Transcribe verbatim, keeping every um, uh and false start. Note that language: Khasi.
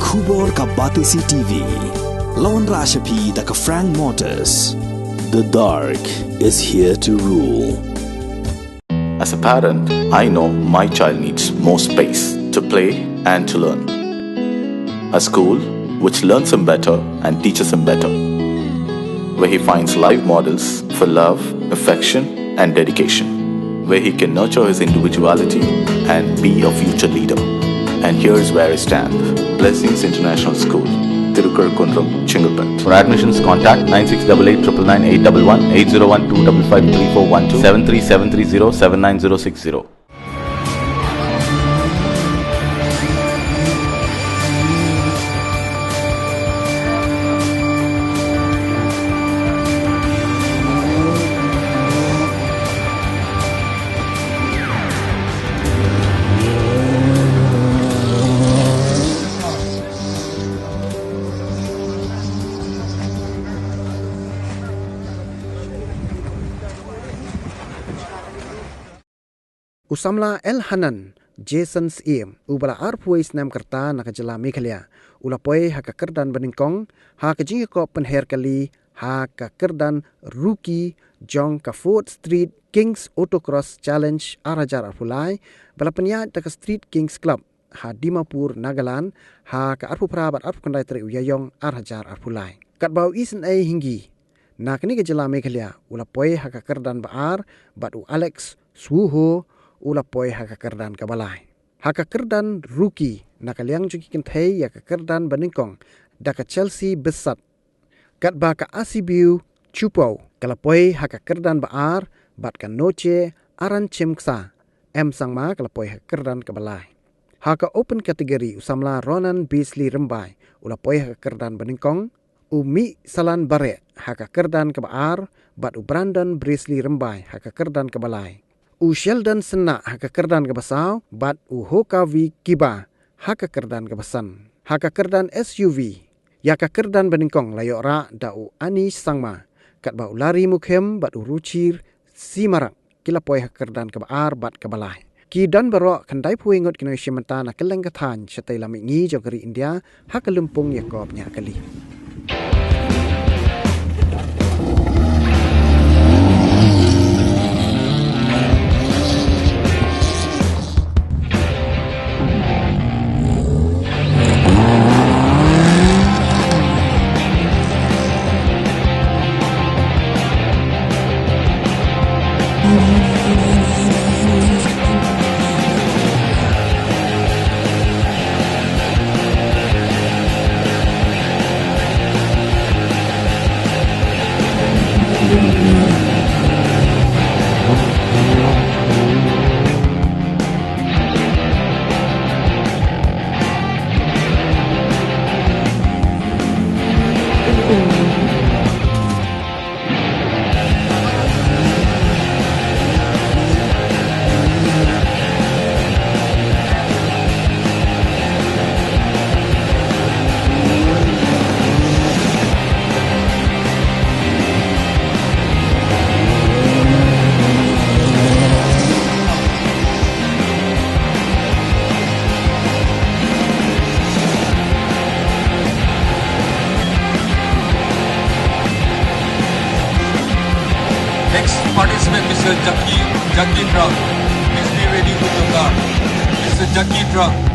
Khubor ka Batesi T V. Lawan Rashapi da ka Frank Motors. The dark is here to rule. As a parent, I know my child needs more space to play and to learn. A school which learns him better and teaches him better, where he finds live models for love, affection, and dedication, where he can nurture his individuality and be a future leader. And here's where I stand. Blessings International School, Tirukar Kundrum, Chengalpet. For admissions, contact nine six double eight triple nine eight double one, eight zero one two double five three four one two, seven three seven three zero seven nine zero six zero. U samla Elhanan Jason Syiem, uba la arphew wei snem ka rta na ka jylla Meghalaya, u la poi ha ka kyrdan banyngkong ha ka jingïakop pynher kali ha ka kyrdan rookie jong ka Fourth Street Kings Autocross Challenge ar hajar arphew lai, ba la pynïaid da ka Street Kings Club ha Dimapur, Nagaland, ha ka arphew phra bad arphew khyndai tarik u Ïaïong ar hajar arphew lai. Katba u Isynei Hinggi na kane ka jylla Meghalaya u la poi ha ka kyrdan ba ar, bad u Alex Swuho u la poi ha ka kyrdan kaba lai. Ha ka kyrdan rookie na ka liang jong ki kynthei ïa ka kyrdan banyngkong, da ka Chelsea Bissat, katba ka Asibiu Chupau ka la poi ha ka kyrdan ba ar, bad ka Noche Aranchimksa M Sangma ka la poi ha ka kyrdan kaba lai. Ha ka open category, u samla Ronan Beasley Rymbai u la poi ha ka kyrdan banyngkong, u Mihsalan Bareh ha ka kyrdan kaba ar, bad u Brandon Beasley Rymbai ha ka kyrdan kaba lai, u Sheldon Synnah ha ka kyrdan kaba saw, bad u Hokavi Kiba ha ka kyrdan kaba san. Ha ka kyrdan S U V, ïa ka kyrdan banyngkong la ïoh rah da u Anish Sangma, katba u Larry Mukhim bad u Ruchir Simarak ki la poi ha ka kyrdan kaba ar bad kaba lai. Ki don baroh khyndai phew wei ngut ki nongshim bynta na kylleng ka thaiñ shatei lam mihngi jong ka ri India ha ka lympung ïakop ñiah kali. Next participant, Mister Jackie, Jackie Trump. Please be ready with your car. Mister Jackie Trump.